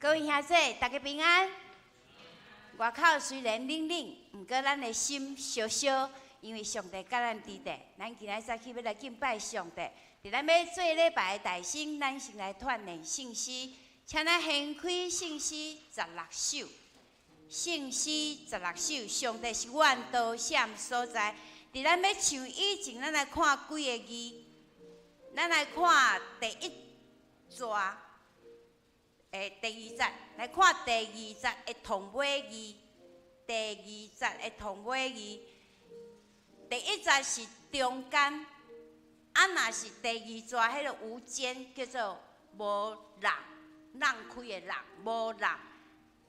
各位兄弟，大家平安。外口雖然冷冷，毋過咱的心燒燒，因為上帝佮咱佇咧。咱今仔早起欲來敬拜上帝。佇咱欲做禮拜的大先，咱先來串練聖詩，請咱掀開聖詩十六首。聖詩十六首，上帝是阮逃險所在。佇咱欲唱以前，咱來看幾個字。咱來看第一逝。第二節，來看第二節的頭尾字。第二節的頭尾字，第一節是中間，啊，若是第二逝彼个無間，叫做無人，讓開的讓，無人。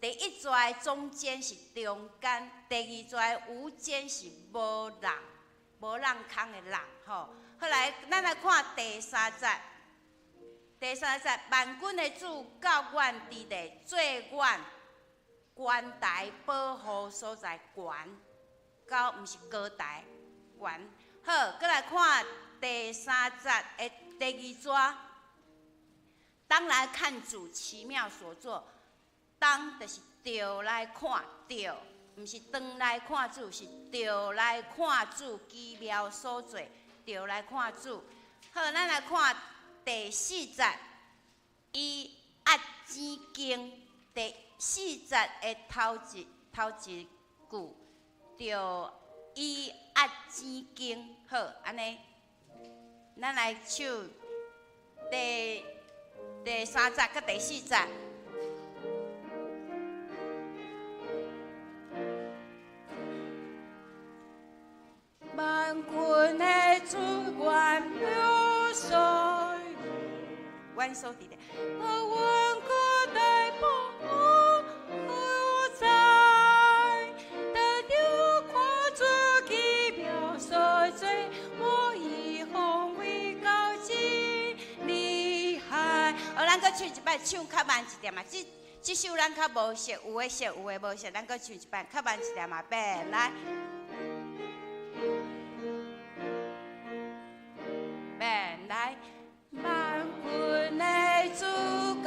第一逝的中間是中間，第二逝的無間是無人，無人空的人，吼。好來，咱來看第三節。第三節，萬軍的主佮阮佇咧，做阮懸台保護所在，懸，高毋是高台，懸。好，閣來看第三節的第二逝。當來看主奇妙所作，當就是著來看，著，毋是轉來看主，是著來看主奇妙所作，著來看主。好，咱來看第四節，伊壓井經，第四節的頭一句，著伊壓井經，好，按呢，咱來唱第三節佮第四節。萬軍的主，阮有所，阮所佇咧，阮懸台保護在，當著看主奇妙所作，我伊宏偉高真厲害。哦，咱閣唱一擺，唱較慢一點仔。這首咱較無熟，有的熟，有的無熟，咱閣唱一擺，較慢一點仔，變來。變來。萬軍的主佮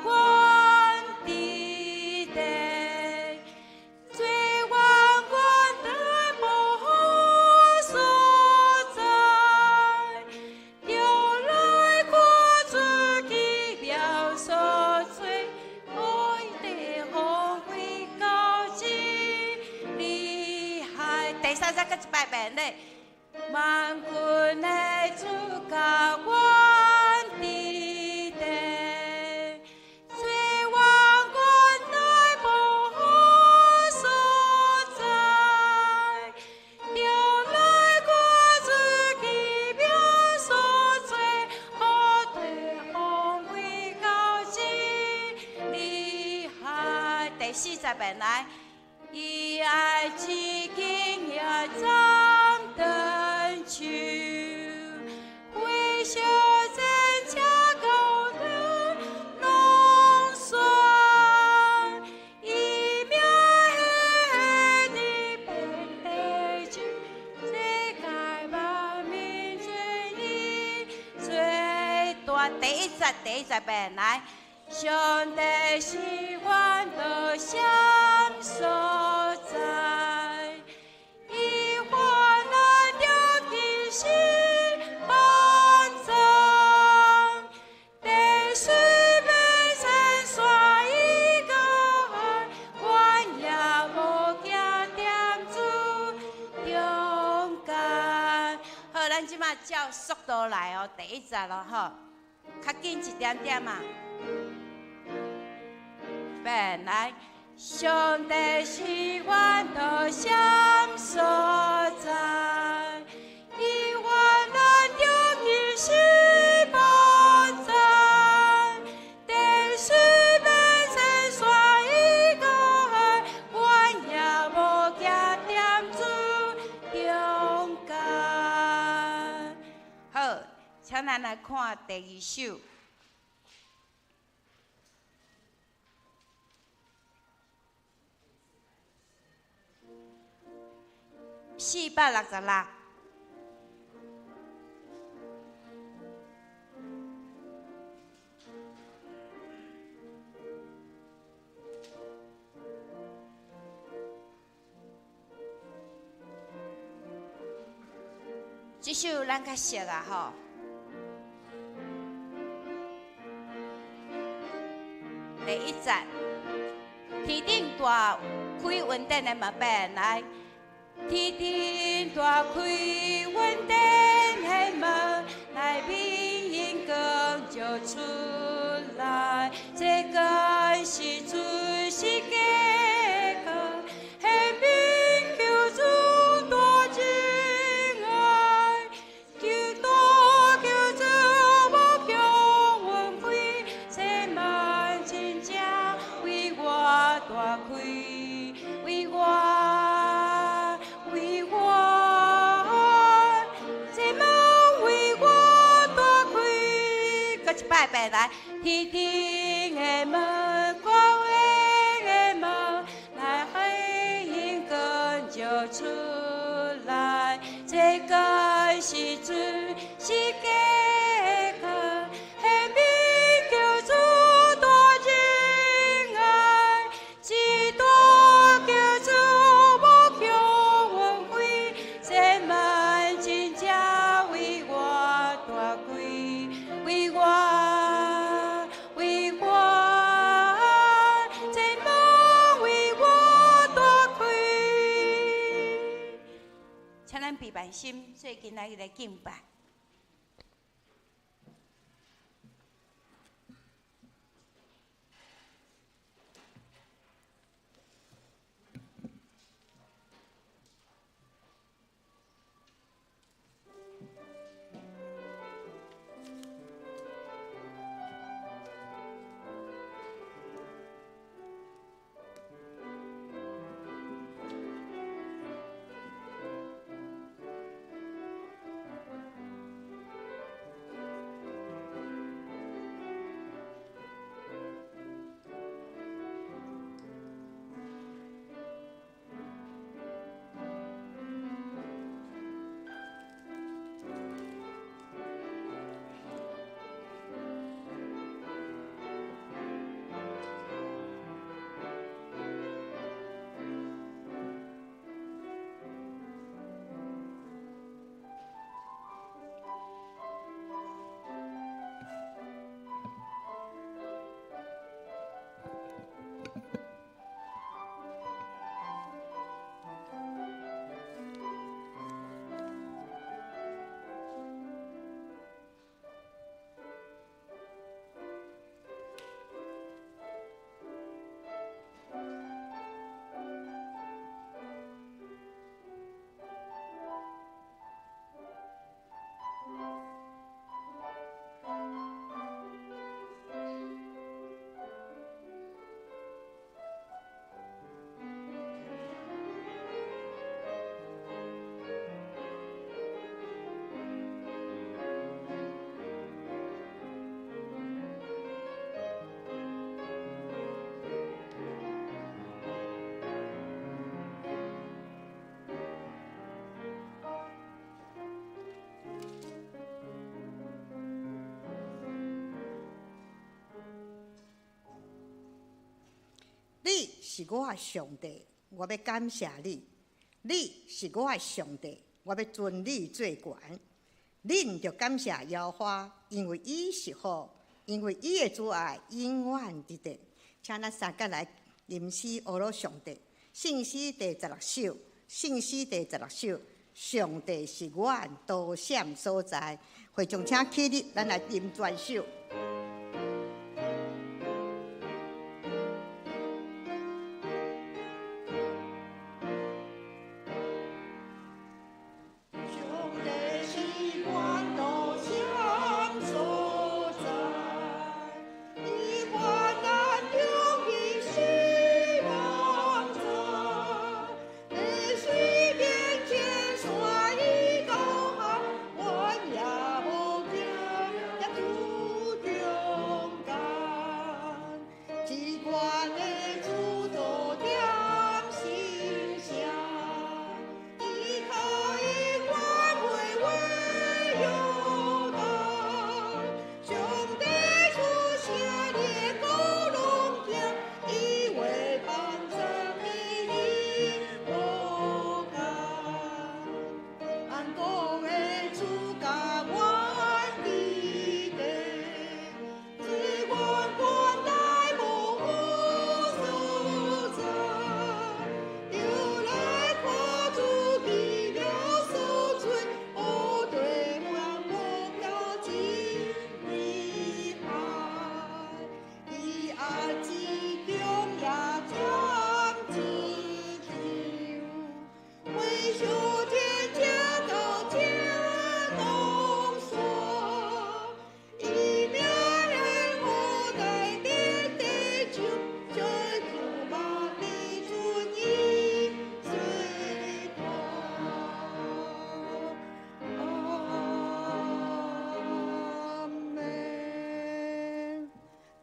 阮佇咧，做阮懸台保護所在，著來看主奇妙所作，我伊的宏偉高真厲害。第三節閣一擺變咧。萬軍的主佮阮佇咧，做阮懸台保護所在，著來看主奇妙所作，我的宏偉高真厲害。第四節變來，伊愛至今也斬斷樹，火燒戰車高頭攏散，伊名顯赫佇遍地上，世界萬民尊伊做大。第一節，第一節變來，上帝是阮逃險所在，伊患難中隨時幫助，地雖欲遷徙過海，阮也無驚踮主中間。好，咱這擺照速度來哦，第一節咯吼，較緊一點點啊。變來，上帝是阮逃險所在，伊患難中隨時幫助，地雖欲遷徙過海，阮也無驚踮主中間。好，請咱來看第二首。466。這首咱較熟啊吼。第一節，天頂大開雲頂的門變來，天頂大開雲頂的門，內面熒光照出來，這該是主是假光，顯明求主大真愛，求大求主無強恩惠，這門真正為我大開，為我，為我，這門為我大開。閣一擺變來，天頂的門，光榮的門，來黑熒光照出來，這該是主是假光，顯明求主大仁愛，這大求主無強恩惠，這門真正為我大開，為我，為我，這門為我大開。請咱閉萬心，做今仔日來敬拜。你是我的上帝，我欲感謝你。你是我的上帝，我欲尊你做懸。恁著感謝耶和華，因為伊是好，因為伊的慈愛永遠佇佇。請咱三個來吟詩呵咾上帝，聖詩第十六首，聖詩第十六首，上帝是我的逃閃所在。會眾請起立，咱來吟全首。上帝是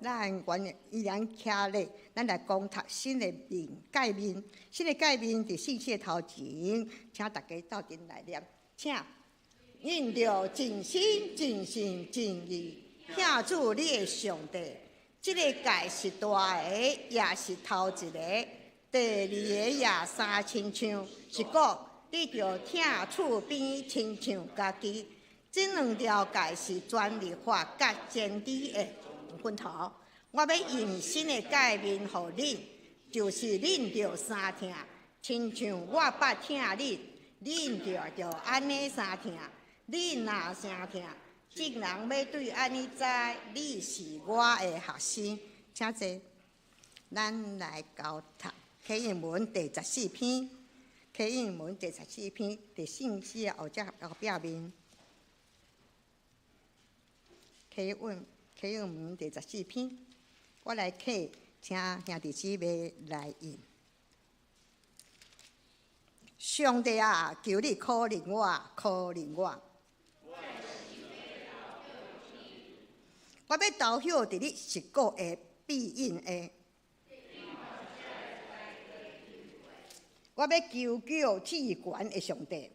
咱願依然徛咧，咱來講讀新的面誡命，新的誡命佇聖書的頭前，請大家鬥陣來念，請。恁著盡心、盡性、盡意，疼主你的上帝。這个誡是大个，也是頭一个。第二个也相親像，是講你著疼厝邊親像家己。這兩條誡是全律法佮先知的訓導。我欲用新的誡命予恁，就是恁著相疼，親像我捌疼恁，恁就著按呢相疼。恁若相疼，眾人欲對按呢知，你是我的學生。請坐，咱來交讀啟應文第十四篇，啟應文第十四篇，佇聖書的後只後壁面。啟應文第十四篇，我來啟，請兄弟姊妹來應。上帝啊，求你可憐我，可憐我。我欲投靠佇你實固的庇蔭下。我欲求告至懸的上帝。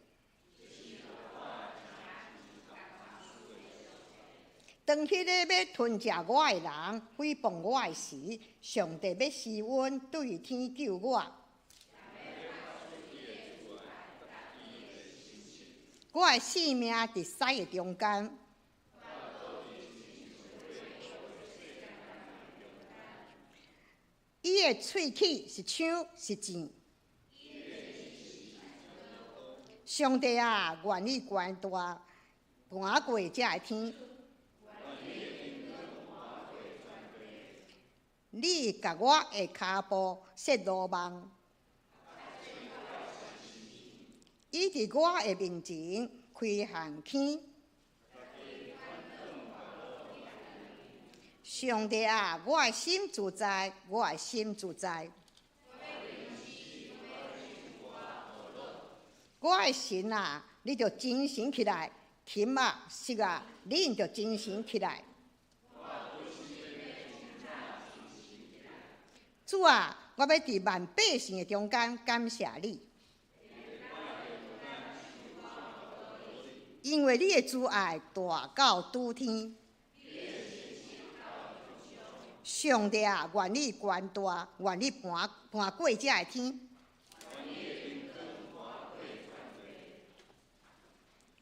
當彼个欲吞食我的人誹謗我的時，上帝欲施恩對天救我。我的性命佇屎的中間。伊的喙齒是槍是箭。上帝啊，願你權大，盤過這个天。你共我的跤步設羅網，伊佇我的面前開陷坑。上帝啊，我的心自在，我的心自在。我的神啊，你著精神起來，琴啊、瑟啊，恁著精神起來。主啊，我欲佇萬百姓的中間感謝你，因為你的慈愛大到諸天。上帝啊，願你權大，願你盤盤過這个天。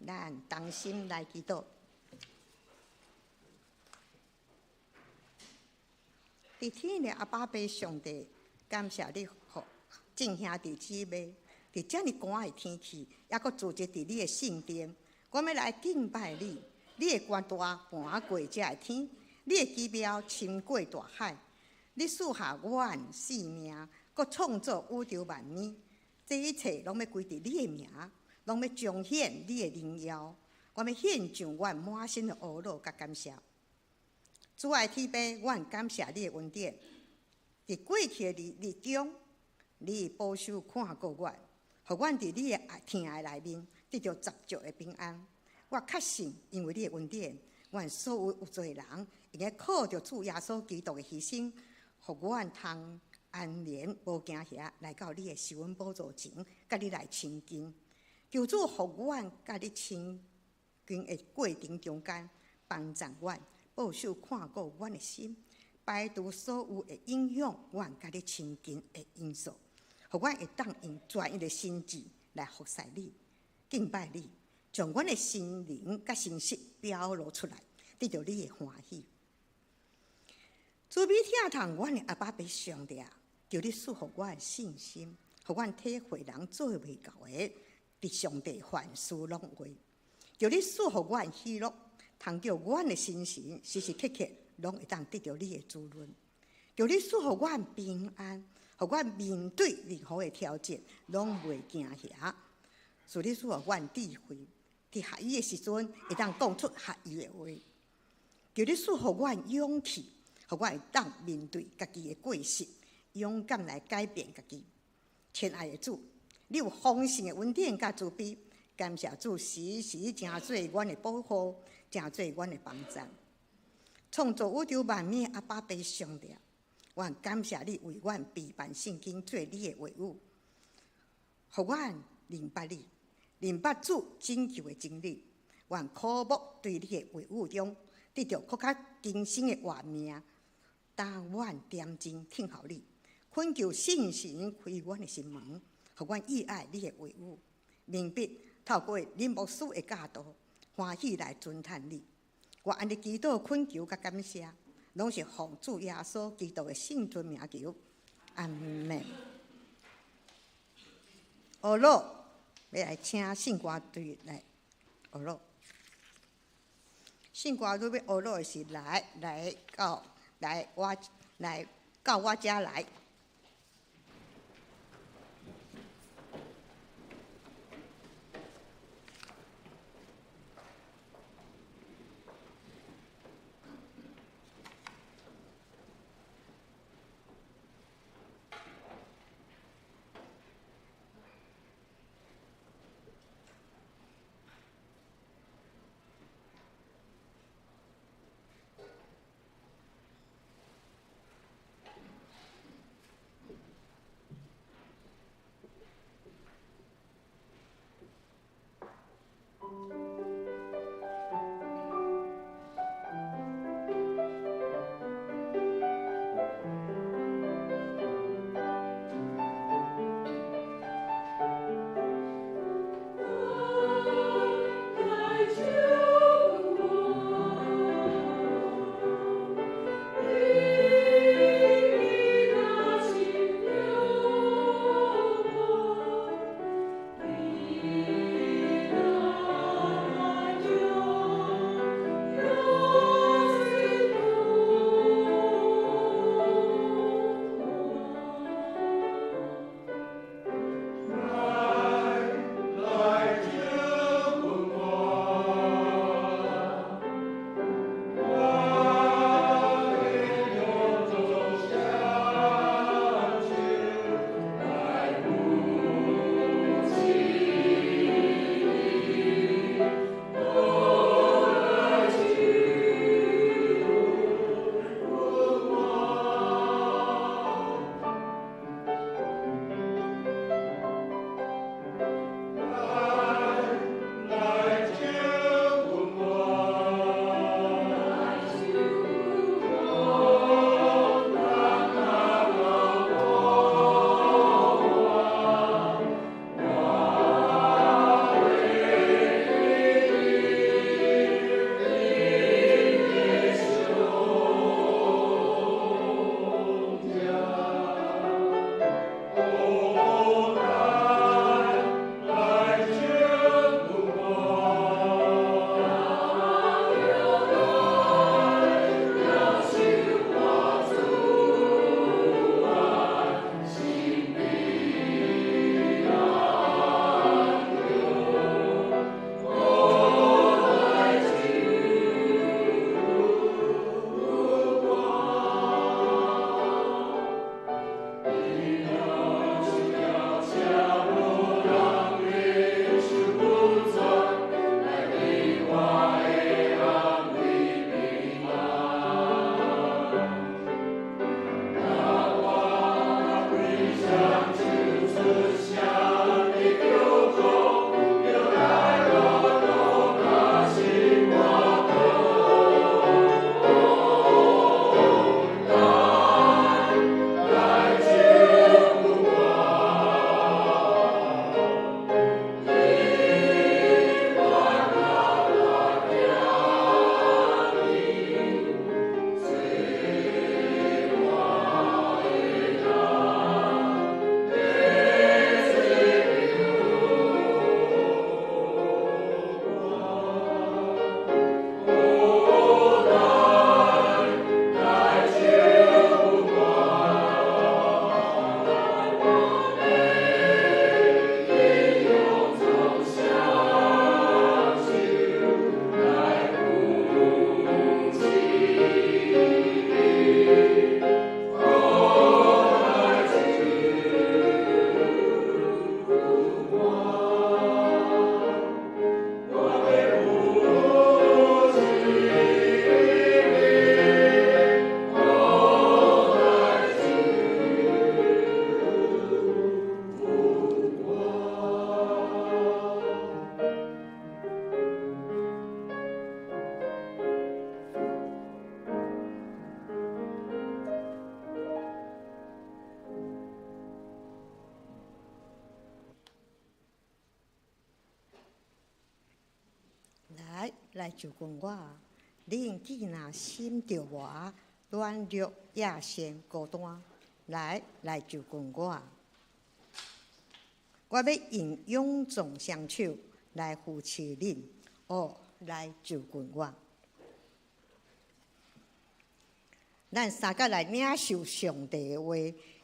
咱同心來祈禱。佇天的阿爸父上帝，感謝你，予眾兄弟姊妹佇遮爾寒的天氣，猶閣聚集佇你的聖殿，我欲來敬拜你。你的權大盤過這个天，你的奇妙深過大海。你賜下阮性命，閣創造宇宙萬物，這一切攏欲歸佇你的名，攏欲彰顯你的榮耀。我欲獻上阮滿心的呵咾佮感謝。主愛天父，阮感謝你的恩典。佇過去的日日中，你保守看顧阮，予阮佇你的愛疼愛內面得著十足的平安。我確信，因為你的恩典，阮所有有罪的人，會用靠著主耶穌基督的犧牲，予阮通安然無驚嚇來到你的施恩寶座前，佮你來親近。求主予阮佮你親近的過程中間，幫助阮。保守看顧阮的心，排除所有會影響阮佮你親近的因素，予阮會當用專一的心志來服侍你、敬拜你，將阮的心靈佮心思表露出來，得著你的歡喜。慈悲疼痛阮的阿爸父上帝啊，求你賜予阮信心，予阮體會人做袂到的，佇上帝凡事攏會。求你賜予阮喜樂。通叫阮的心神時時刻刻攏會當得著你的滋潤，求你賜予阮平安，予阮面對任何的挑戰攏袂驚嚇。求你賜予阮智慧，佇合宜的時陣會當講出合宜的話。求你賜予阮勇氣，予阮會當面對家己的過失，勇敢來改變家己。親愛的主，你有豐盛的恩典佮慈悲，感謝主時時成做阮的保護。成做阮的幫助。創造宇宙萬物的阿爸父上帝，阮感謝你為阮備辦聖經做你的話語，予阮明白你，明白主拯救的真理。阮渴慕對你的話語中得著閣較更新的活命，當阮恬靜聽候你，懇求聖神開阮的心門，予阮意愛你的話語，明白透過林牧師的教導，歡喜來尊嘆你。我按呢祈禱懇求佮感謝，攏是奉主耶穌基督的聖尊名求，阿們。學樂，欲來請聖歌隊來學樂。聖歌隊欲學樂的是來來到來我來到我遮來。來就近我。恁既若心著我，軟弱也先孤單，來來就近我。我欲用勇壯雙手來扶持恁，哦，來就近我。咱三甲來領受上帝的話，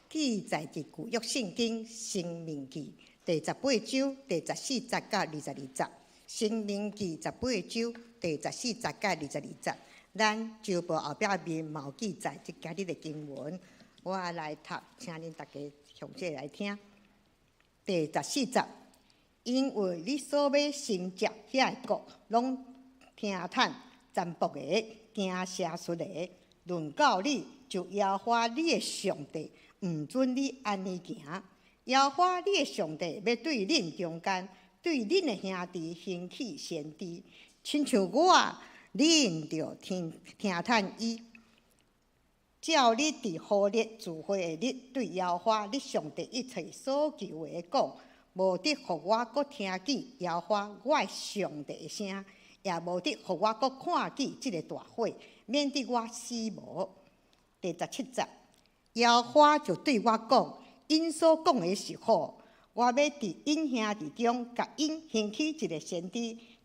記載佇舊約聖經申命記第十八章第十四節到22節。申命記十八章第十四節到22節，咱周報後壁面嘛有記載這今日的經文，我來讀，請恁大家詳細來聽。第十四節，因為你所欲承接遐个國，攏聽趁占卜的、行邪術的。論到你，就耶和華你的上帝，毋准你按呢行。耶和華你的上帝欲對恁中間，對恁的兄弟興起先知，親像我，恁著聽聽趁伊。照你佇何烈聚會的日，對耶和華你上帝一切所求的講，無得予我閣聽見耶和華我的上帝的聲，也無得予我閣看見這个大火，免得我死無。第十七節，耶和華就對我講：𪜶所講的是好，我欲佇𪜶兄弟中，共𪜶興起一个先知，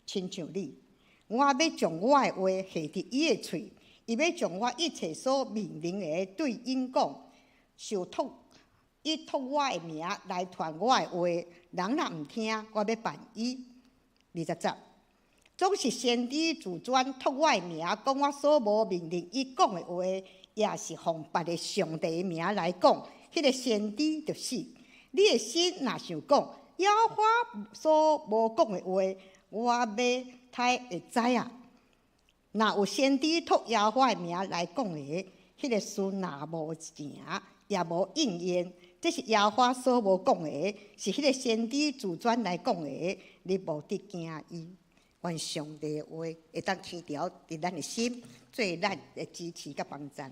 親像你。我欲將我的話下佇伊的喙，伊欲將我一切所命令的對𪜶講。受託伊託我的名來傳我的話，人若毋聽，我欲辦伊。二十節，總是先知自專託我的名講我所無命令伊講的話，也是奉別个上帝的名來講，彼个先知就死。你的心若想講，耶和華所無講的話，我欲刣會知影。若有先知託耶和華的名來講的，彼个事若無成，也無應驗，這是耶和華所無講的，是彼个先知自專來講的，你無得驚伊。願上帝的話會當起牢佇咱的心，做咱的支持佮幫贊。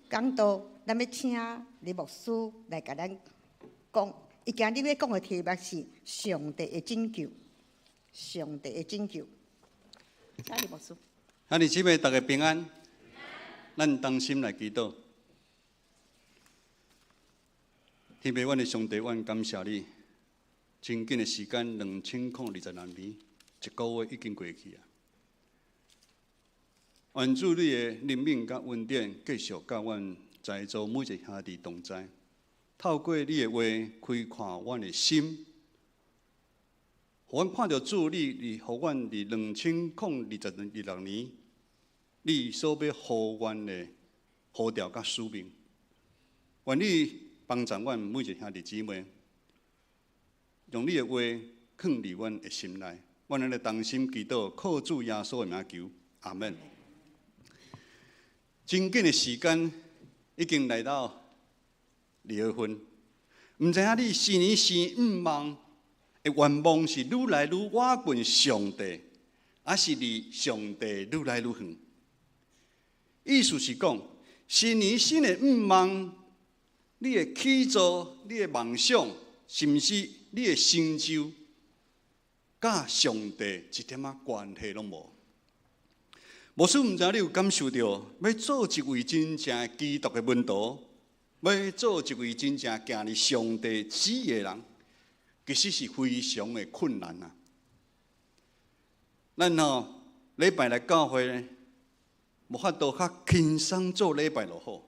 講道，咱欲請李牧師來共咱講，伊今日欲講的題目是上帝的拯救，上帝的拯救。請李牧師。兄弟姊妹，大家平安。咱同心來祈禱。天父，阮的上帝，阮感謝你。真緊的時間，2026年，一个月已經過去啊。願主你的憐憫佮恩典繼續佮阮在座每一个兄弟同在，透過你的話開闊阮的心，予阮看著主你，你予阮佇2026年，你所欲予阮的呼召佮使命。願你幫助阮每一个兄弟姊妹，用你的話囥佇阮的心內，阮按呢同心祈禱，靠主耶穌的名求，阿門。真緊的時間已經來到二月份，毋知影你新年新願望的願望是愈來愈倚近上帝，抑是離上帝愈來愈遠？意思是講，新年新的願望，你的起做，你的夢想，是毋是你的成就，佮上帝一點仔關係攏無？牧師毋知你有感受著，欲做一位真正基督的門徒，欲做一位真正行佇上帝旨意的人，其實是非常的困難啊！咱吼禮拜來教會呢，無法度較輕鬆做禮拜就好。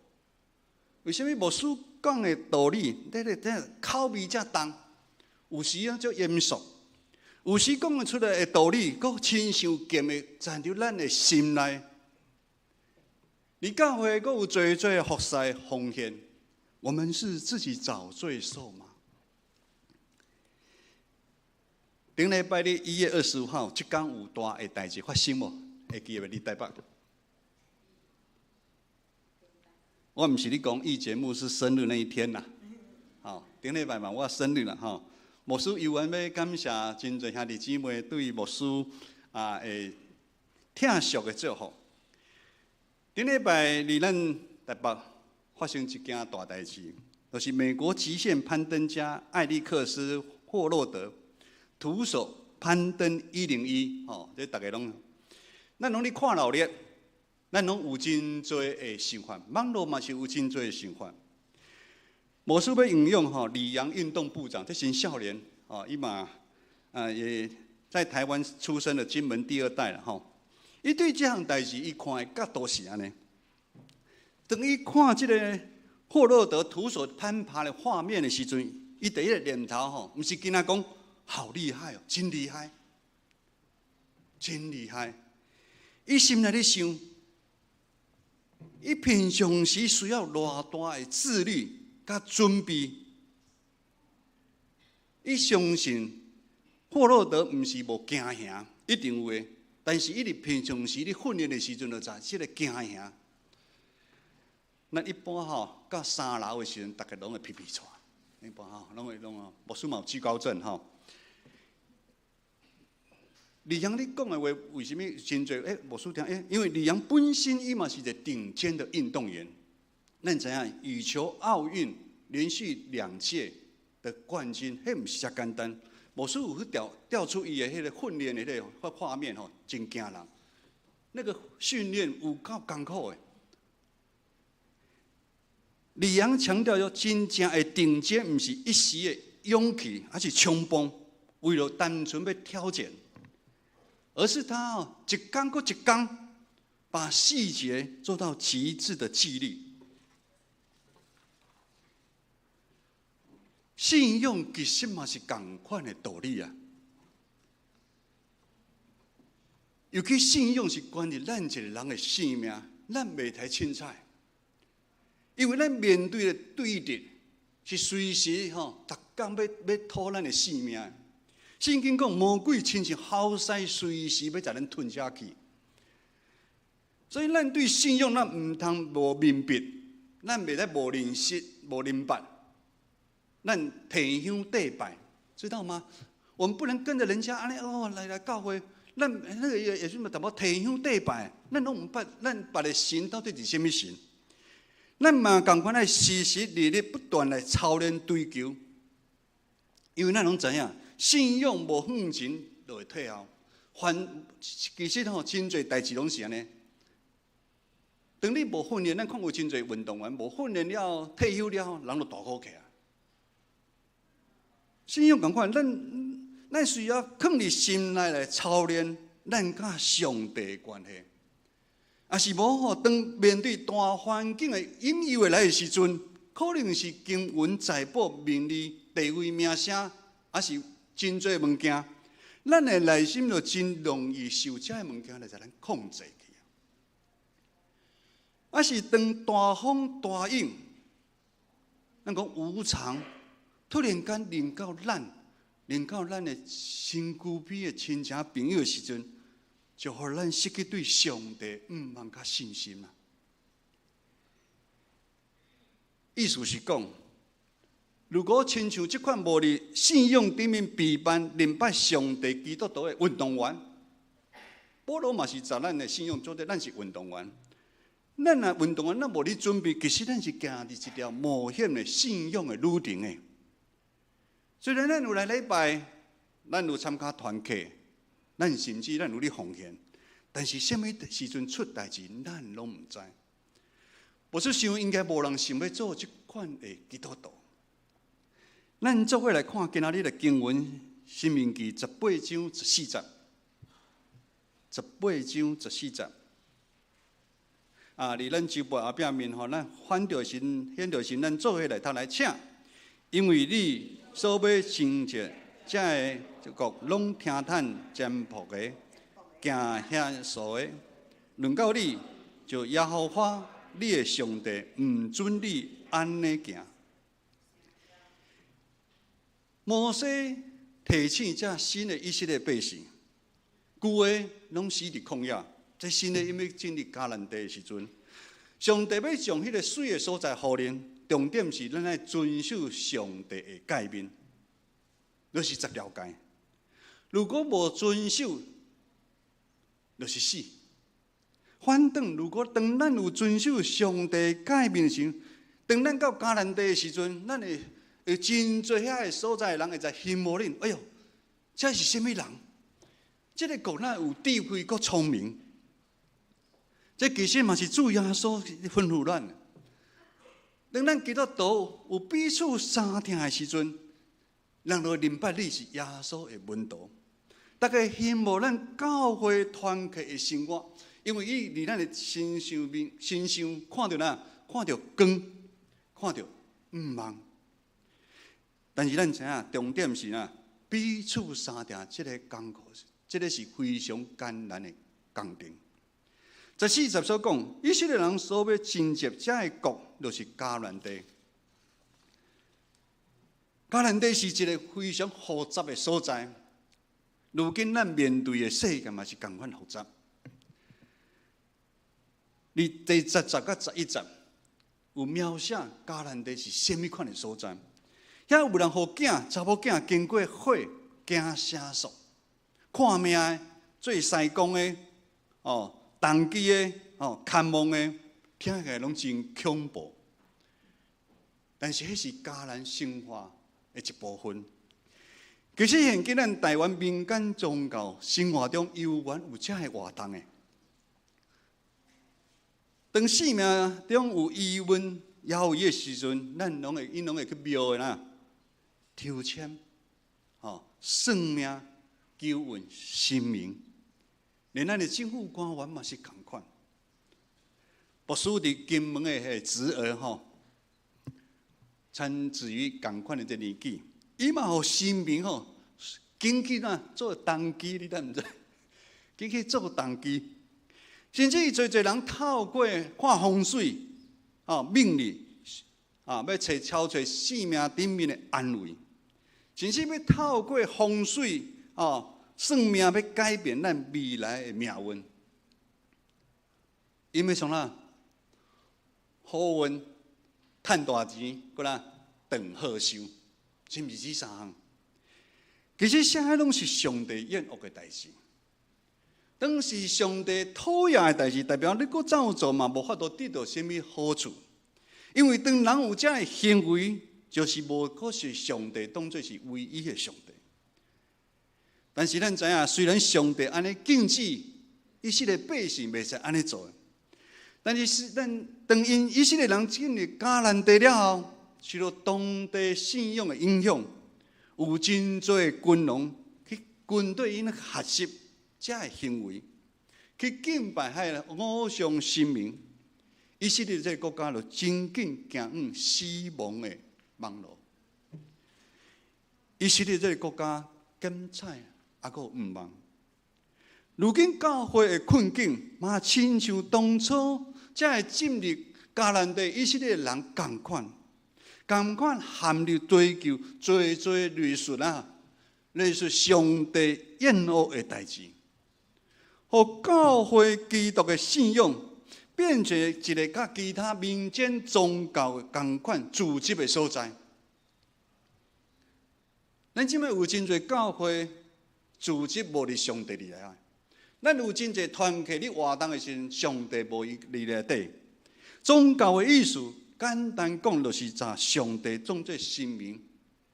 為啥物牧師講的道理，這个這口味遮重？有時啊足嚴肅，有時講出來的道理，閣親像劍的鑽入咱的心內。佇教會閣有濟濟服侍奉獻，我們是自己找罪受嗎？頂禮拜日1月25號，這工有大的代誌發生無？會記得無？佇台北。我毋是咧講義節目是生日那一天啦，吼，頂禮拜嘛我生日啦，吼。牧師猶原欲感謝真濟兄弟姊妹對牧師啊會疼惜的祝福。頂禮拜佇咱台北發生一件大代誌，就是美國極限攀登家艾利克斯·霍洛德徒手攀登101，吼，這逐家攏，咱攏咧看鬧熱，咱攏有真濟的想法，網路嘛是有真濟的想法。牧師欲引用吼，里昂運動部長，這真少年，哦，伊嘛啊也在台灣出生的金門第二代啦，吼。伊對這項代誌，伊看的角度是按呢。當伊看這个霍洛德徒手攀爬的畫面的時陣，伊第一个念頭吼，毋是干焦講好厲害哦，真厲害，真厲害。伊心內咧想，伊平常時需要偌大的自律佮準備。伊相信霍洛德毋是無驚嚇，一定有的。但是伊佇平常時咧訓練的時陣，就知這个驚嚇。咱一般吼到三樓的時陣，逐家攏會皮皮掣。一般吼攏會攏哦，牧師嘛有懼高症吼。李陽你講的話，為啥物真濟？牧師聽，因為李陽本身伊嘛是一個頂尖的運動員。咱知影羽球奧運連續兩屆的冠軍，彼毋是遮簡單。牧師有去調調出伊的彼个訓練的彼个畫面吼，真驚人。那個訓練有夠艱苦的。李陽強調說，真正的頂尖毋是一時的勇氣，還是衝動，為了單純欲挑戰，而是他哦一工閣一工，把細節做到極致的紀律。信仰其實嘛是仝款的道理啊。尤其信仰是關於咱一個人的生命，咱袂使凊彩。因為咱面對的對敵是隨時吼，逐工欲討咱的性命。聖經講魔鬼親像吼獅，隨時欲共咱吞下去。所以咱對信仰，咱毋通無明白，咱袂使無認識、無明白。咱提香綴拜，知道嗎？我們不能跟著人家按呢哦，來來教會，咱那個也是淡薄提香綴拜，咱攏毋捌，咱拜的神到底是啥物神？咱嘛仝款愛時時日日不斷來操練追求，因為咱攏知影，信仰無向前就會退後。凡其實吼，真濟代誌攏是按呢。當你無訓練，咱看有真濟運動員無訓練了退休了，人就大箍起來。信仰仝款，咱需要囥佇心內來操練咱佮上帝的關係。啊是無吼，當面對大環境的引誘來的時陣，可能是金銀財寶、名利、地位、名聲，抑是真濟物件，咱的內心就真容易受這个物件來共咱控制去。啊是當大風大雨，咱講無常，突然間臨到咱，臨到咱的身軀邊的親情朋友的時陣，就予咱失去對上帝向望佮信心啊！意思是講，如果親像這款無佇信仰頂面備辦認捌上帝基督徒的運動員，保羅嘛是十咱的信仰做得，咱是運動員。咱若運動員，咱無咧準備，其實咱是行佇一條冒險的信仰的旅程的。雖然咱有來禮拜，咱有參加團契。咱甚至咱有咧奉獻，但是啥物時陣出代誌，咱攏毋知。無說想應該無人想欲做這款的基督徒。咱做伙來看今仔日的經文，《申命記》十八章十四節。十八章十四節。啊，佇咱周報後壁面吼，咱翻著時，翻著時，咱做伙來讀來請，因為你所欲征戰這个國攏聽趁占卜的，行邪術的，輪到你，就耶和華你的上帝毋准你按呢行。摩西提醒這新的以色列百姓，舊的攏死佇曠野，這新的𪜶欲進入迦南地的時陣，上帝欲將彼个媠的所在予恁，重點是咱愛遵守上帝的誡命，就是十條誡。如果無遵守，就是死。反轉，如果當咱有遵守上帝誡命時，當咱到迦南地的時陣，咱會會真濟遐个所在的人會在羨慕恁。哎喲，這是啥物人？這个國哪有智慧閣聰明？這其實嘛是主耶穌吩咐咱。當咱基督徒有彼此相疼的時陣，人就會明白你是耶穌的門徒。大家希望咱教會團契的生活，因為伊佇咱的身上面身上看著哪，看著光，看著向望。但是咱知影重點是哪，彼此相疼這个功課，這个是非常艱難的工程。14節所講，以色列人所欲進入這个國，就是迦南地。迦南地是一个非常複雜的所在。如今咱面對的世界嘛是仝款複雜。佇第10節佮11節有描寫迦南地是啥物款的所在？遐有人予囝、查某囝經過火，行邪術、看命的、做師公的、哦，童乩的、哦，牽夢的，聽起來攏真恐怖。但是彼是迦南生活的一部分。其實現今咱台灣民間宗教生活中，猶原有這个活動的。當生命中有疑問、猶豫的時陣，咱攏會，𪜶攏會去廟的啦，抽籤，吼，算命、求問神明，連咱的政府官員嘛是仝款。牧師佇金門的彼个侄兒吼，參子於仝款的這年紀，伊嘛予神明吼，揀去哪做童乩，你敢毋知？揀去做童乩，甚至濟濟人透過看風水，哦，命理，啊，欲揣超揣性命頂面的安慰，甚至欲透過風水，哦，算命欲改變咱未來的命運。𪜶欲創啥？好運、趁大錢，閣啦長好壽，是毋是這三項？其實啥攏是上帝厭惡的代誌。當是上帝討厭的代誌，代表你閣怎做嘛，無法度得到啥物好處。因為當人有這个行為，就是無閣是上帝當做是唯一的上帝。但是咱知影，雖然上帝按呢禁止以色列百姓袂使按呢做，但是是咱當𪜶以色列人進入迦南地了後，受到當地信仰的影響，有真濟軍農去跟綴𪜶學習這个行為，去敬拜彼个偶像神明。以色列這个國家就真緊行向死亡的網路。以色列這个國家減彩，猶閣有向望。如今教會的困境，嘛親像當初這个進入迦南地以色列人仝款，仝款陷入追求濟濟類似啊，類似上帝厭惡的代誌，予教會基督的信仰變成一个佮其他民間宗教仝款組織的所在。咱這擺有真濟教會組織無佇上帝佇內啊，咱有真濟團契咧活動的時陣，上帝無佇內底。宗教的意思，簡單講，就是將上帝當做神明，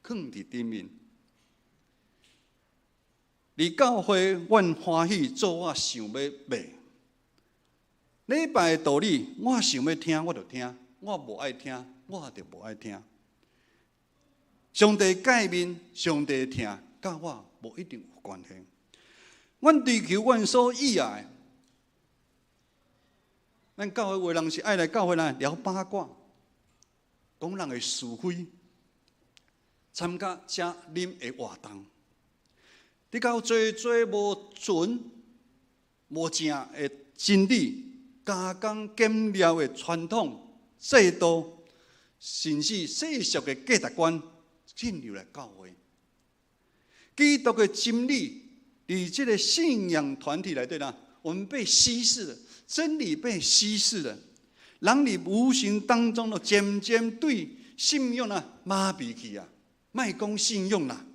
囥佇頂面。佇教會，阮歡喜做我想欲欲。禮拜的道理，我想欲聽，我就聽；我無愛聽，我就無愛聽。上帝誡命，上帝疼，佮我無一定有關係。阮追求阮所喜愛的，咱教會有的人是愛來教會來聊八卦，講人的是非，參加食啉的活動，比較濟濟無純無正的真理，加工減料的傳統制度，甚至世俗的價值觀進入來教會。基督的真理，佇這个信仰團體內底啦，我們被稀釋了，真理被稀釋了，人佇無形當中就漸漸對信仰啊麻痹去啊，莫講信仰啦。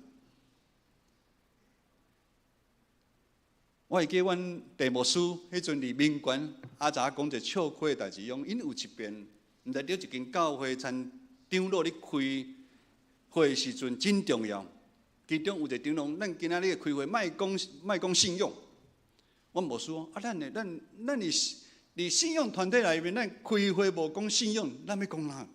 我會記阮鄭牧師彼陣佇民權，阿雜講一个笑話的代誌，講𪜶有一遍，毋知佇一間教會，親長老咧開會時陣真重要。其中有一个長老，咱今仔日開會，莫講莫講信用。阮牧師講啊，咱的咱咱佇佇信用團體內面，咱開會無講信用，咱欲講啥？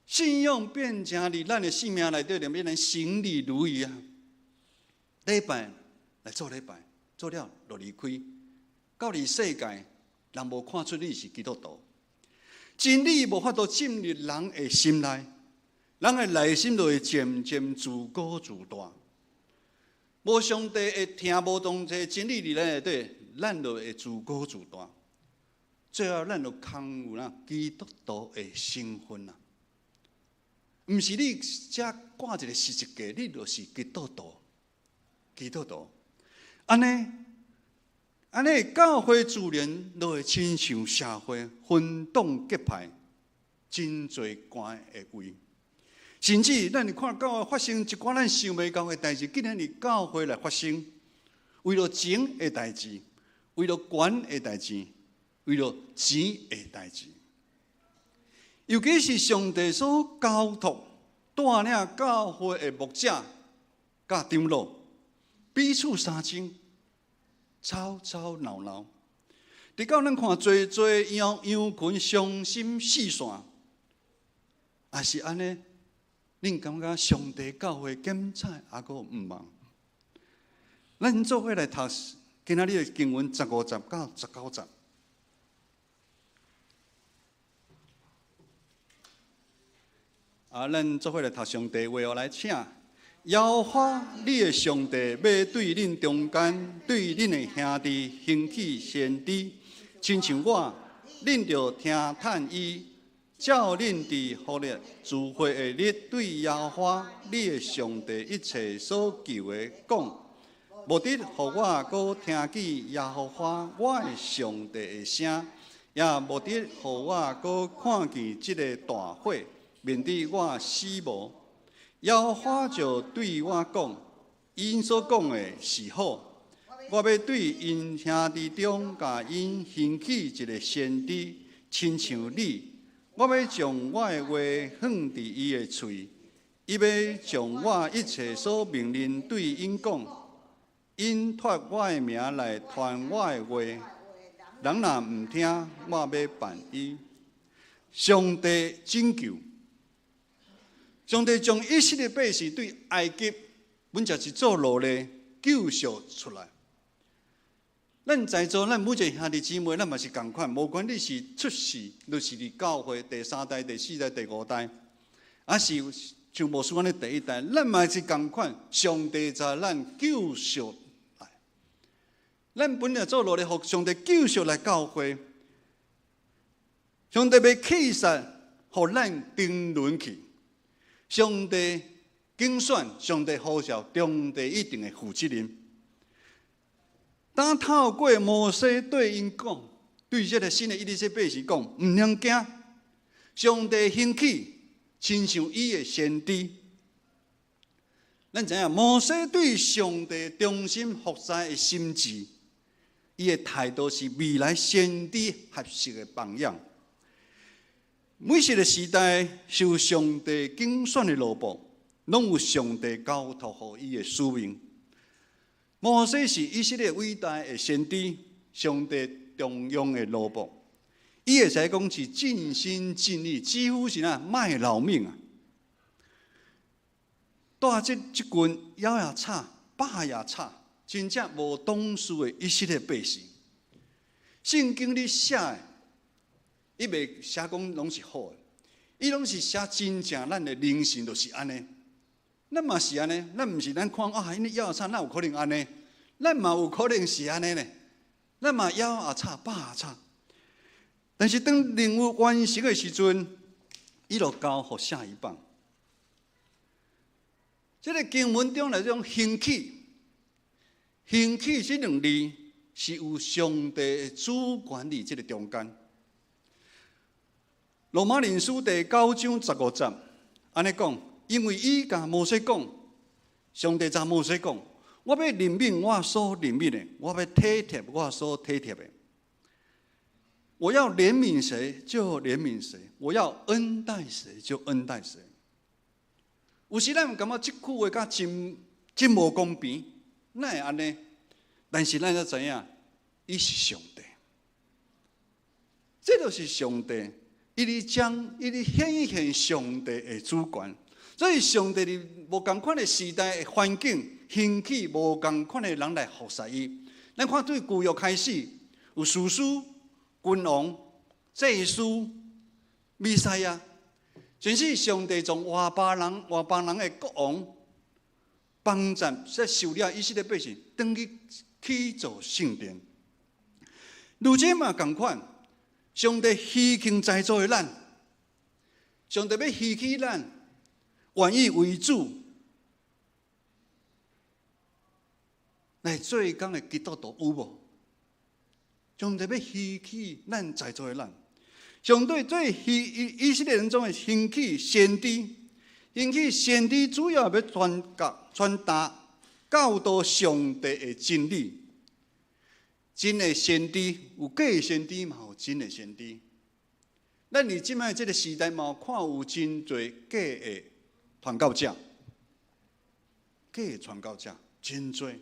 信用變成佇咱的生命內底，就變成行禮如儀啊！禮拜來做禮拜，做了就離開，到佇世界，人無看出你是基督徒。真理無法度進入人的心內，人的內心就會漸漸自高自大。無上帝的聽，無當這真理佇咱內底，咱就會自高自大。最後，咱就空有啦基督徒的身份啊！毋是你遮掛一個十字架，你就是基督徒。基督徒，按呢，按呢，教會自然就會親像社會分黨結派，真濟關的位。甚至咱看教會發生一寡咱想袂到的代誌，竟然佇教會來發生，為著情的代誌，為著權的代誌，為著錢的代誌。尤其是上帝所交託帶領教會的牧者佮長老，彼此相爭，吵吵鬧鬧，直到咱看濟濟羊羊群傷心四散，也是按呢，恁感覺上帝教會檢採猶閣毋茫？咱做伙來讀今仔日的經文十五節到十九節。啊，咱做伙來讀上帝話哦，來請耶和華你的上帝欲對恁中間，對恁的兄弟興起先知，親像我，恁著聽趁伊，照恁佇何烈聚會的日對耶和華你的上帝一切所求的講，無得予我閣聽見耶和華我的上帝的聲，也無得予我閣看見這个大火，免得我死無。耶和華就對我講，𪜶所講的是好，我欲對𪜶兄弟中，共𪜶興起一个先知，親像你。我欲將我的話放佇伊的喙，伊欲將我一切所命令對𪜶講。𪜶託我的名來傳我的話，人若毋聽，我欲辦伊。上帝拯救。上帝將以色列百姓對埃及本就是做奴隸救贖出來。咱在座，咱每一个兄弟姊妹，咱嘛是仝款，無管你是出世，就是佇教會第三代、第四代、第五代，抑是像牧師按呢第一代，咱嘛是仝款。上帝將咱救贖來，咱本來做奴隸，予上帝救贖來教會。上帝欲棄殺，予咱沉淪去。上帝揀選，上帝呼召，上帝一定會負責任。當透過摩西對𪜶講，對這个新的以色列百姓講，毋通驚。上帝興起，親像伊的先知。咱知影摩西對上帝忠心服侍的心志，伊的態度是未來先知學習的榜樣。每一个時代受上帝揀選的奴僕，攏有上帝交託予伊的使命。摩西是以色列偉大的先知，上帝重用的奴僕。伊會使講是盡心盡力，幾乎是哪賣老命啊！帶這這群枵也吵，飽也吵，真正無懂事的以色列百姓。聖經裡寫的，伊袂寫講攏是好的，伊攏是寫真正咱的人性就是按呢。咱嘛是按呢，咱毋是咱看啊，𪜶枵也吵，哪有可能按呢？咱嘛有可能是按呢呢？咱嘛枵也吵，飽也吵。但是當任務完成的時陣，伊就交予下一棒。這个經文中來講，興起，興起這兩字是有上帝的主權佇這个中間。羅馬人書第九章十五節，按呢講，因為伊共摩西講，上帝共摩西講，我欲憐憫我所憐憫的，我欲體貼我所體貼的。我要憐憫誰就憐憫誰，我要恩待誰就恩待誰。有時咱感覺這句話敢真真無公平，哪會按呢？但是咱要知影，伊是上帝，這就是上帝，伊咧將伊咧顯現上帝的主權。所以上帝佇無仝款的時代的環境，興起無仝款的人來服侍伊。咱看對舊約開始，有士師、君王、祭司、彌賽亞，甚至上帝從外邦人、外邦人的國王幫助，說受了以色列百姓，轉去起造聖殿。如今嘛仝款，上帝虛興在座的咱，上帝欲興起咱，願意為主來做工的基督徒有無？上帝欲興起咱在座的咱，上帝對以色列人中的興起先知，興起先知主要欲傳教、傳達教導上帝的真理。真的先知有假的先知，嘛有真的先知。咱佇這擺這个時代，嘛有看有真濟假的傳教者，假的傳教者真濟。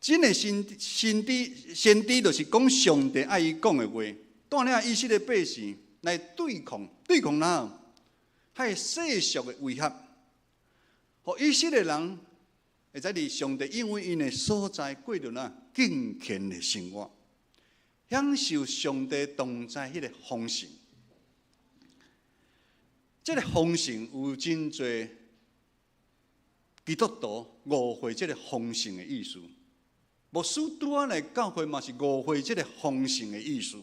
真的先先知，先知就是講上帝愛伊講的話，帶領以色列百姓來對抗，對抗哪？彼世俗的威脅，予以色列人會使佇上帝應允𪜶的所在過著哪敬虔的生活，享受上帝同在彼个豐盛。這个豐盛有真濟基督徒誤會這个豐盛的意思。牧師拄仔來教會嘛是誤會這个豐盛的意思。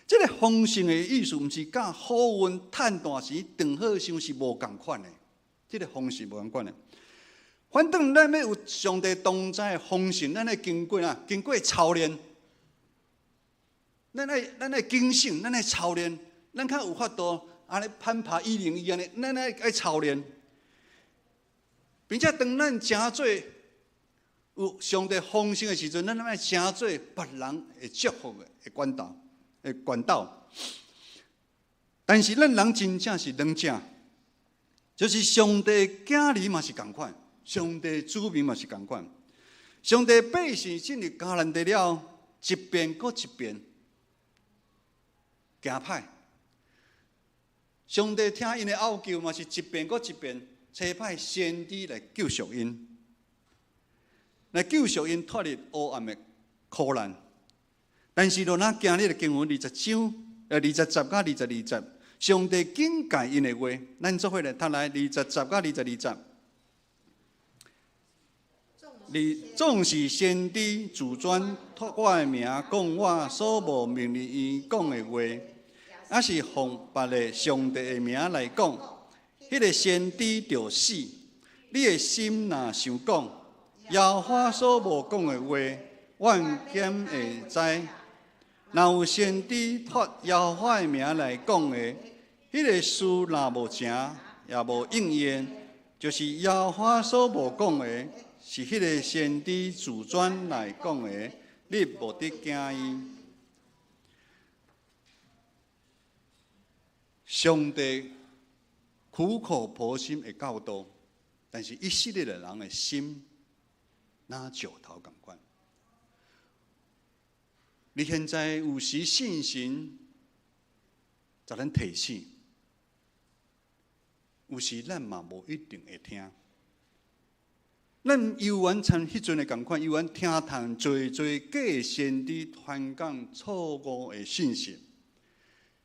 這个豐盛的意思，毋是佮好運、趁大錢、長好壽是無仝款的。這个豐盛無仝款的。反正咱欲有上帝同在的豐盛，咱愛經過啊，經過操練。咱愛警醒，咱愛操練，咱較有法度按呢攀爬101按呢，咱愛操練。並且當咱成做有上帝豐盛的時陣，咱愛成做別人的祝福的管道的管道。但是咱人真正是兩者，就是上帝子兒嘛是仝款，上帝子民嘛是仝款。上帝百姓進入迦南地了，一遍閣一遍行歹。上帝聽𪜶的哀求嘛是一遍閣一遍，差派先知來救贖𪜶，來救贖𪜶脫離黑暗的苦難。但是，就若今日的經文20章，20節佮22節，上帝警戒𪜶的話，咱做伙來讀來20節佮22節。你總是先知自專託我的名講我所無命令伊講的話，抑是奉別个上帝的名來講，彼个先知就死。你的心若想講，耶和華所無講的話，我毋敢會知。若有先知託耶和華的名來講的，彼个事若無成，也無應驗，就是耶和華所無講的，是彼个先知自傳來講的，你無得驚伊。上帝苦口婆心的教導，但是以色列人的心若石頭仝款。你現在有時信神，共咱提醒，有時咱嘛無一定會聽。咱猶原親彼陣的仝款，猶原聽趁濟濟假先知傳講錯誤的信息。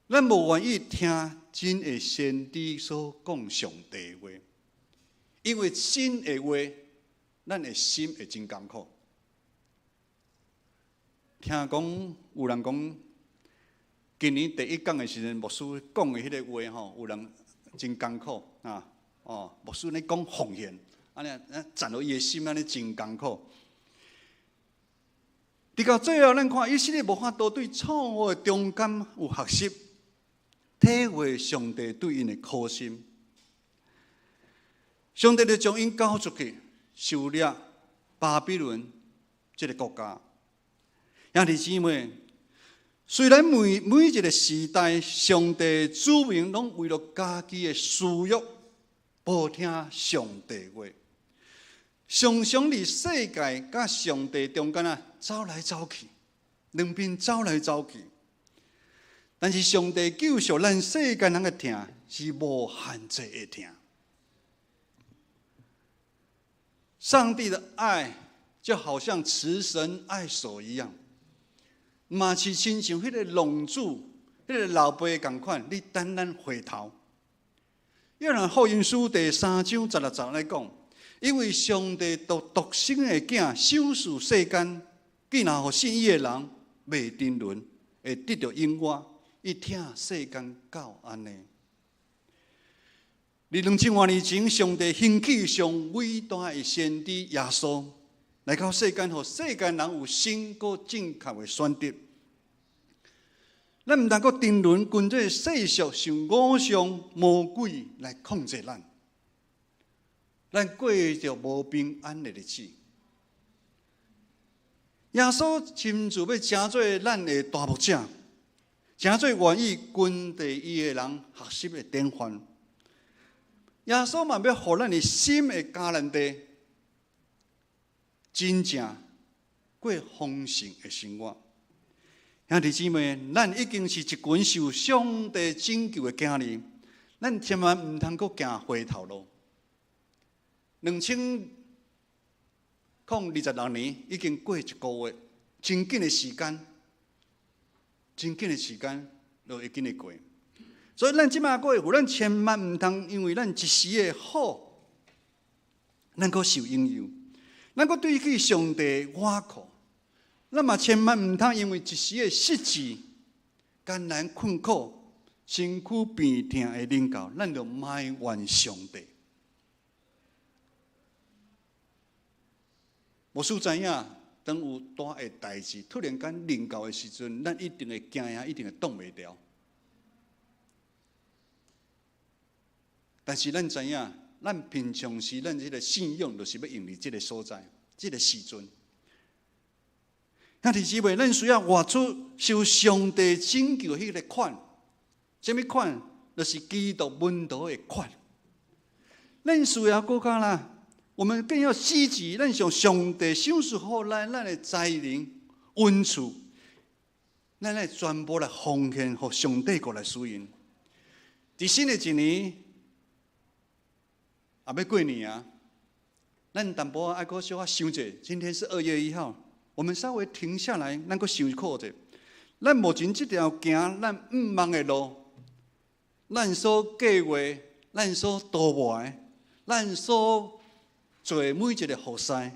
咱無願意聽真的先知所講上帝的話，因為真的話，咱的心會真艱苦。聽講有人講，今年第一講的時陣，牧師講的彼个話吼，有人真艱苦啊！哦，牧師咧講奉獻，按呢攢予伊的心按呢真艱苦。直到最後，咱看以色列無法度對錯誤的中間有學習，體會上帝對𪜶的苦心。上帝就將𪜶交出去，受掠巴比倫這个國家。兄弟姊妹，雖然每每一個時代，上帝子民攏為著家己的私欲，無聽上帝話，常常佇世界佮上帝中間啊走來走去，兩邊走來走去。但是上帝救贖咱世間人的疼是無限制的疼。上帝的愛就好像慈繩愛索一樣，嘛是親像彼個浪子、彼個老爸仝款，咧等咱回頭。約翰福音書第三章十六節來講，因為上帝獨獨生的囝賞賜世間，竟然予信伊的人袂沉淪，會得著永活。伊疼世間到按呢。佇2000多年前，上帝興起上偉大的先知耶穌來到世間，予世間人有新閣正確的選擇。咱毋通閣沉淪，跟這個世俗受偶像魔鬼來控制咱，咱過著無平安的日子。耶穌親自欲成做咱的大牧者，成做願意跟隨伊的人學習的典範。耶穌嘛欲予咱的心的迦南地，真正過豐盛的生活。兄弟姊妹，咱已經是一群受上帝拯救的囝兒，咱千萬毋通閣行回頭路。2026年已經過一個月，真緊的時間，真緊的時間就會緊的過。所以咱這馬過，咱千萬毋通因為咱一時的好，咱閣受引誘，咱閣對起上帝倚靠。咱嘛千萬毋通因為一時的失志、艱難困苦、身軀病痛的臨到，咱就埋怨上帝。牧師知影，當有大的代誌突然間臨到的時陣，咱一定會驚啊，一定會擋袂牢。但是咱知影，咱平常時咱這個信仰，就是欲用佇這個所在、這個時陣。兄弟姊妹，咱需要活出受上帝拯救彼個款，啥物款？就是基督門徒的款。咱需要閣較啦，我們更要積極，咱向上帝賞賜予咱，咱的才能、恩賜，咱來全部來奉獻，予上帝閣來使用。佇新的一年，也欲過年啊，咱淡薄仔愛閣小可想者，今天是2月1號。我們稍微停下來，咱閣想考者。咱目前這條行咱向望的路，咱所計畫、咱所圖謀的、咱所做的每一個服侍，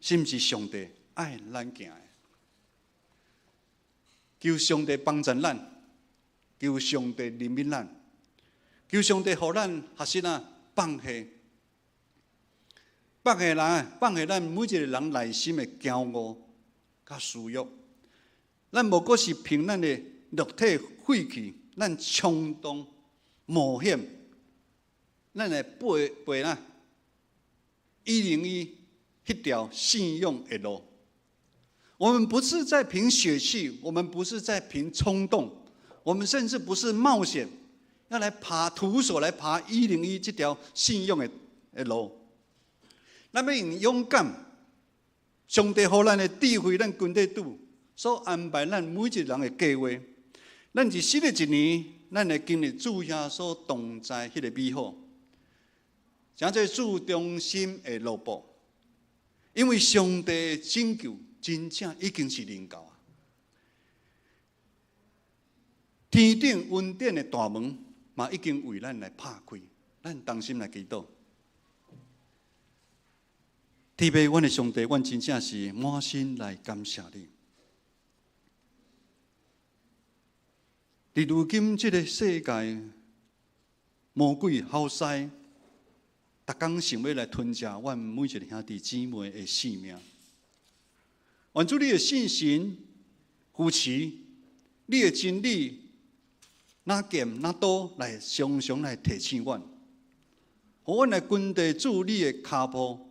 是毋是上帝愛咱行的？求上帝幫助咱，求上帝憐憫咱，求上帝予咱學習啊放下。放下人，放下咱每一個人內心的驕傲佮私欲，咱無閣是憑咱的肉體血氣，咱衝動冒險，咱來爬爬啦101彼條信仰的路。我們不是在憑血氣，我們不是在憑衝動，我們甚至不是冒險要來爬徒手來爬一零一這條信仰的路。咱欲用勇敢，上帝予咱的智慧，咱跟綴主所安排咱每一個人的計劃。咱佇新的一年，咱會經歷主耶穌同在彼個美好，成做主忠心的奴僕。因為上帝的拯救真正已經是臨到啊！天頂恩典的大門嘛已經為咱來拍開，咱同心來祈禱。天父，阮的上帝，阮真正是滿心來感謝你。佇如今這個世界，魔鬼好使，逐工想欲來吞食阮每一個兄弟姊妹的性命。願主你的聖神扶持，你的真理，若劍若刀來常常來提醒阮，予阮來跟綴主你的跤步。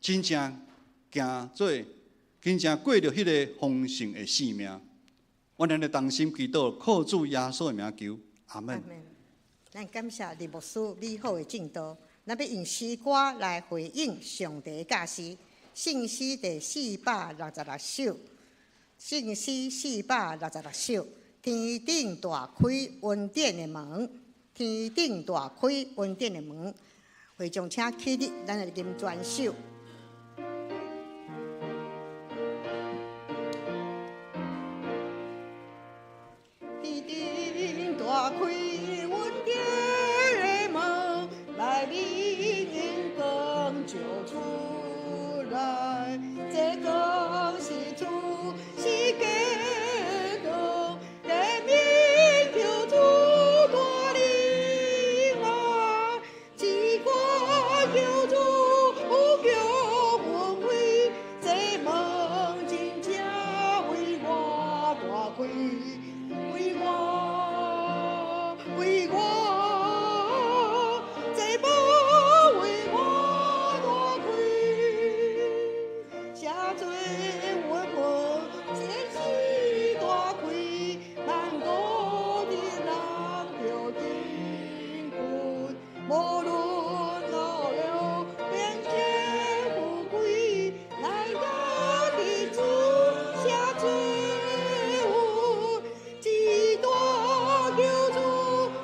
真正行做，真正過著彼個豐盛的生命，我咱的同心祈禱，靠主耶穌的名求，阿門。咱感謝李牧師美好的證道，咱欲用詩歌來回應上帝教示。聖詩第466首，聖詩466首，天頂大開恩典的門，天頂大開恩典的門。會眾請起立，咱來吟全首。天頂大開恩典的門，內面榮光照出來，這光是主是基督，地面求主帶領來，只管求主叫阮開，這門真正為我大開。為我，為我，這門為我大開，赦罪阮門真是大開，萬國的人著敬畏，無論老幼貧賤富貴，來到的主赦罪阮，這大救主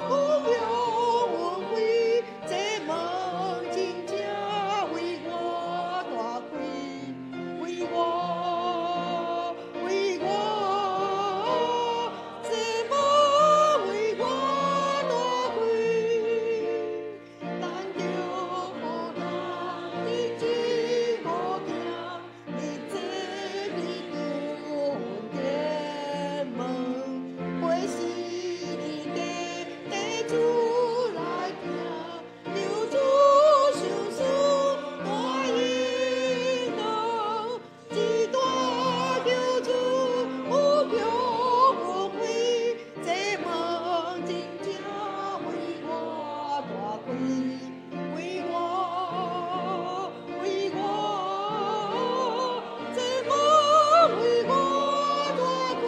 叫阮開，這門真正為我大開，為我，為我，這門為我大開，咱著予人日子無行，日子日求恩典門，回是你的地主來行，求主賞賜大恩光，這大救主叫阮開，這門真正為我大開，為我，為我，這門為我大開，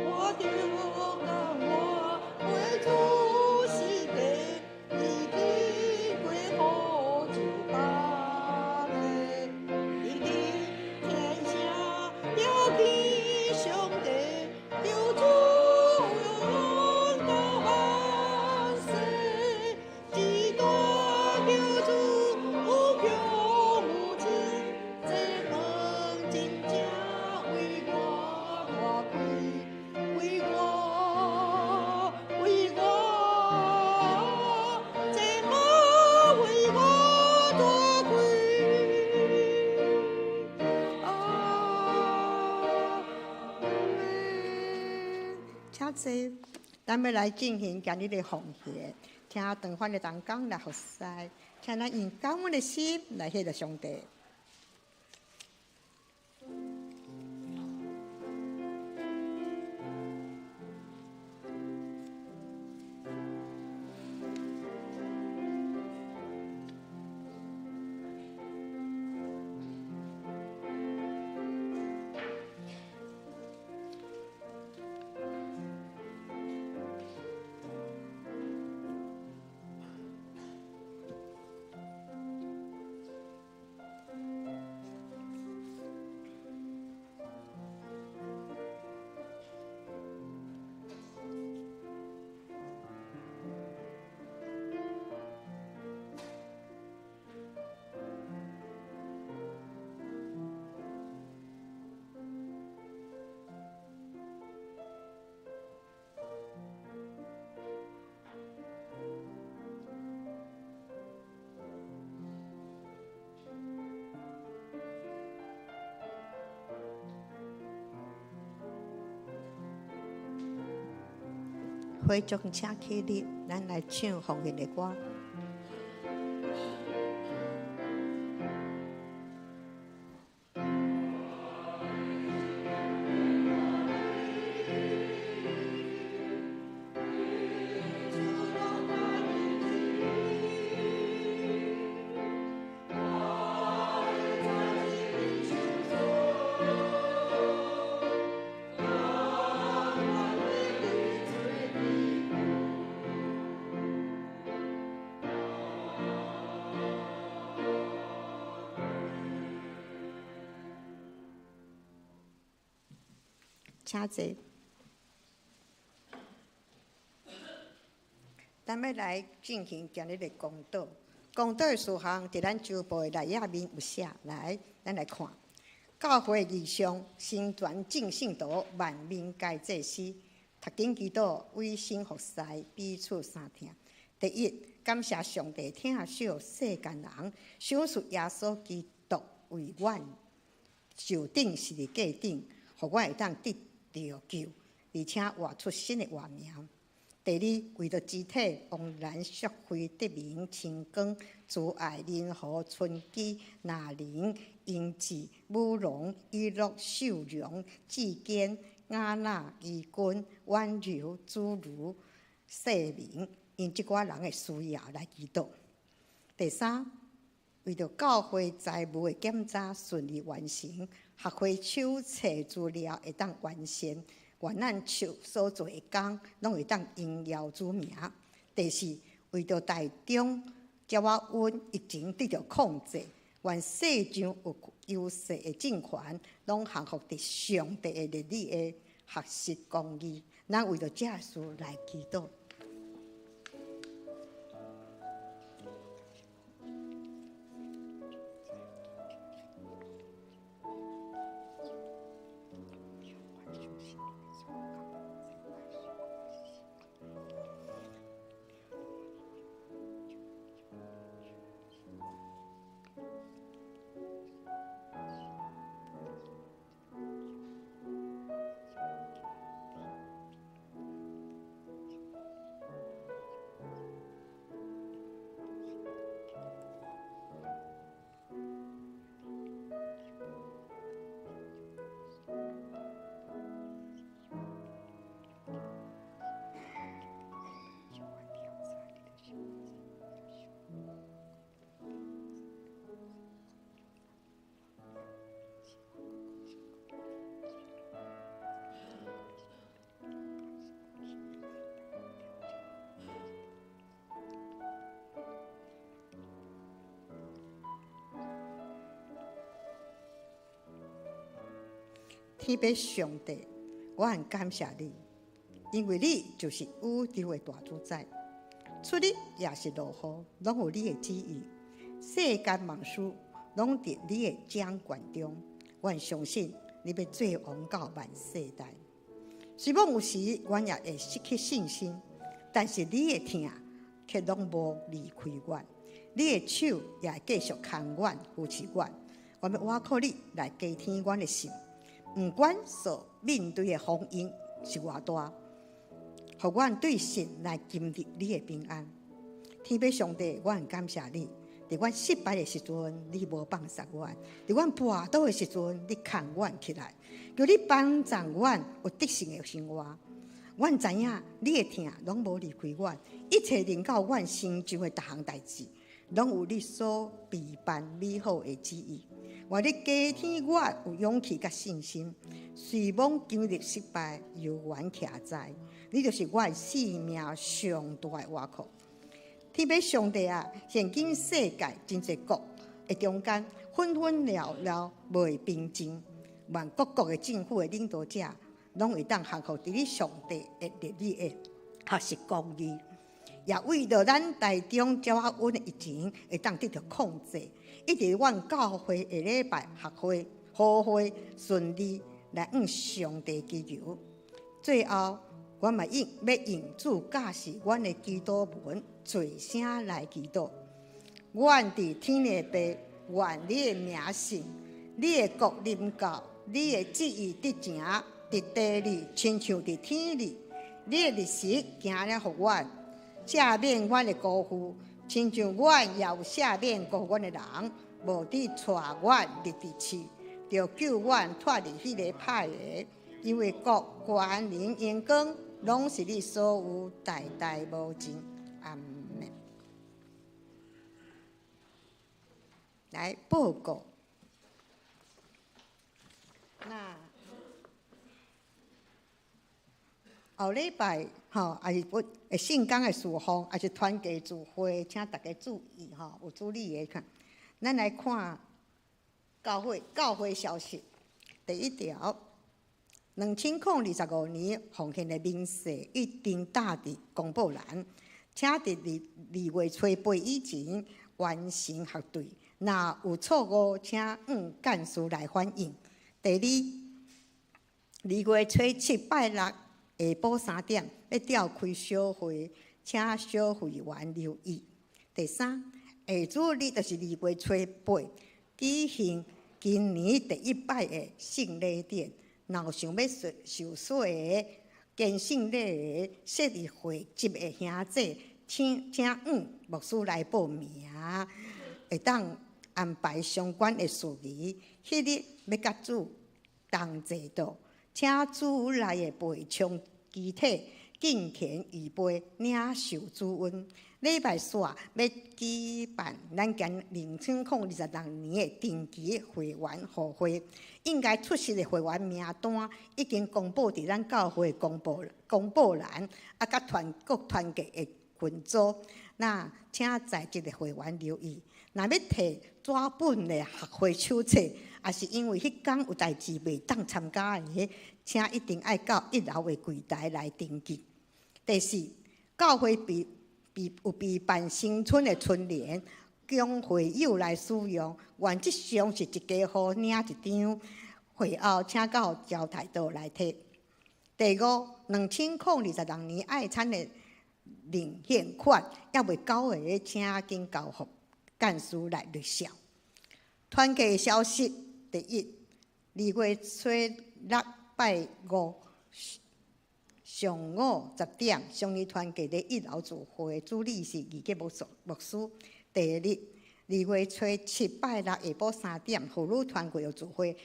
我著甘願為主死地，已經過好就百个，已經天聲著見上帝，求主恩到萬世，這大救主叫母親，這門真正為我大開，為我，為我，這門為我大開。阿們，請坐，咱欲來進行今日的奉獻，請長凡的同工來服侍，請咱用感恩的心來謝謝上帝。會眾請起立，咱來唱奉獻的歌。我請坐。咱欲來進行今日的公禱，公禱的事項佇咱周報的內頁面有寫。來，咱來看教會異象，成全眾聖徒，萬民皆祭司，讀經祈禱，委身服侍，彼此相疼。第一，感謝上帝疼惜世間人，賞賜耶穌基督為阮受釘十字架頂，予阮會當得著救，而且活出新的活命。第二，為著肢體，王蘭、淑惠、德明、清光、慈愛、仁和、春基、那玲、英志、武龍、以樂、秀榮、志堅、雅娜、怡君、婉柔、子如、世明，𪜶這寡人的需要來祈禱。第三，為著教會財務的檢查順利完成，學會手冊資料會當完善。願咱手所做的工，攏會當榮耀主名。第四，為著台中鳥仔瘟疫情得著控制，願世上有優勢的政權，攏降服佇上帝的律例的學習公義。咱為著這事來祈禱。天父上帝，我很感謝你，因為你就是宇宙的大主宰，出日也是落雨，攏有你的旨意。世間萬事攏佇你的掌權中，我相信你欲做王到萬世代。雖罔有時，阮也會失去信心，但是你的疼卻攏無離開阮，你的手也會繼續牽阮、扶持阮。我欲倚靠你來加添阮的心。毋管所面對的風湧是偌大，予阮對神來經歷你的平安。天父上帝，我很感謝你。佇阮失敗的時陣，你無放殺阮；佇阮跋倒的時陣，你牽阮起來，求你幫助阮有得勝的生活。阮知影你的疼攏無離開阮，一切臨到阮身上的逐項代誌，攏有你所備辦美好的旨意。願你加添我有勇氣佮信心，雖罔經歷失敗，猶原徛在，你就是我的生命上大的倚靠。天父上帝啊，現今世界真濟國的中間，紛紛擾擾袂平靜，願各國的政府的領導者，攏會當降服佇你上帝的律例的學習公義，也為著咱台中鳥仔瘟的疫情會當得著控制。一直阮教會下禮拜學會、好會順利來向上帝祈求。最後，我嘛用欲用主教示阮的祈禱文，齊聲來祈禱。阮佇天的父，願你的名聖，你的國臨到，你的旨意得成，佇地裡親像佇天裡。你的日食行了予阮，赦免阮的辜負。親像阮也有赦免辜負阮的人，無得帶阮入佇試，著救阮脫離彼個歹的，因為國、權、能、榮光，攏是你所有，代代無盡。阿們。來報告。那後禮拜吼，也是有聖工的事奉，也是團契聚會，請大家注意吼，有主日的看。咱來看教會教會消息。第一條， 2025年奉獻的明細已經貼佇公布欄，請佇2月初8以前完成核對。若有錯誤，請向幹事來反映。第二，2月初7拜六下晡3點欲召開小會，請小會員留意。第三，下主日就是二月初八，舉行今年第一擺的聖禮典。若有想欲受洗的、堅聖禮的、設立會籍的兄姊，請向牧師來報名，會當安排相關的事宜。彼日欲佮主同齊禱，請主內的陪唱肢體敬虔預備領受主恩。禮拜四欲舉辦咱今2026年的定期會員聚會，應該出席的會員名單已經公布佇咱教會公布欄，啊，佮團各團契的群組，那請在籍的會員留意。若欲提紙本的學會手冊，抑是因為彼工有代誌袂當參加的，請一定愛到一樓的櫃台來登記。第四，教會備辦新春的春聯，供會友來使用。原則上是一家戶領一張，會後請到交代桌來提。第五，2026年愛餐的認獻款猶未繳的，請緊交予幹事來核銷。團契的消息：第一，2月初6拜五上午10點，雙語團契佇一樓聚會，主理是義傑牧師。第二，2月初7拜六下晡3點，婦女團契有聚會，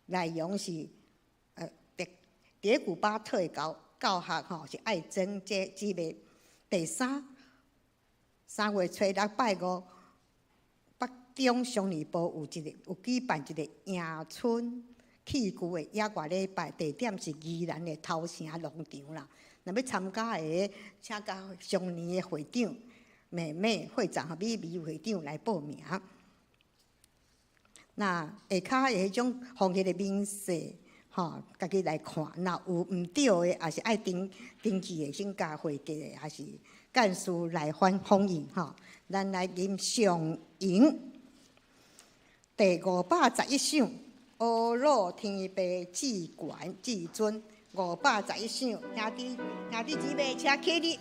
內容是蝶古巴特教學吼，是愛珍這姊妹。第三，3月初6拜五，北中雙語部有舉辦一個迎春器具的野外禮拜，地點是宜蘭的頭城農場啦。若欲參加的，請佮雙年的會長、妹妹會長和美美會長來報名。那下跤的彼種奉獻的明細，吼，家己來看。若有毋對的，抑是愛登記的，先共會計的，抑是幹事來反映吼。咱來吟上吟第511首。阿魯天父至懸至尊，511首，兄弟姊妹，請起立。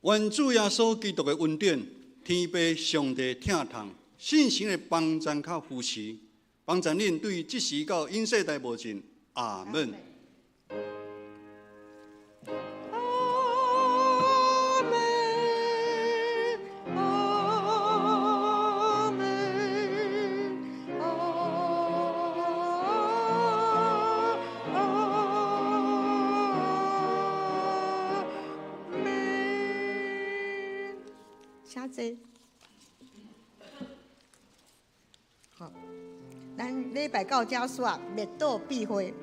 願主耶穌基督的恩典、天父上帝疼痛、聖神的幫贊佮扶持，幫贊恁對這時到永世代無盡。阿門。阿門，阿門，阿門。請坐。好，咱禮拜到遮煞，默禱閉會。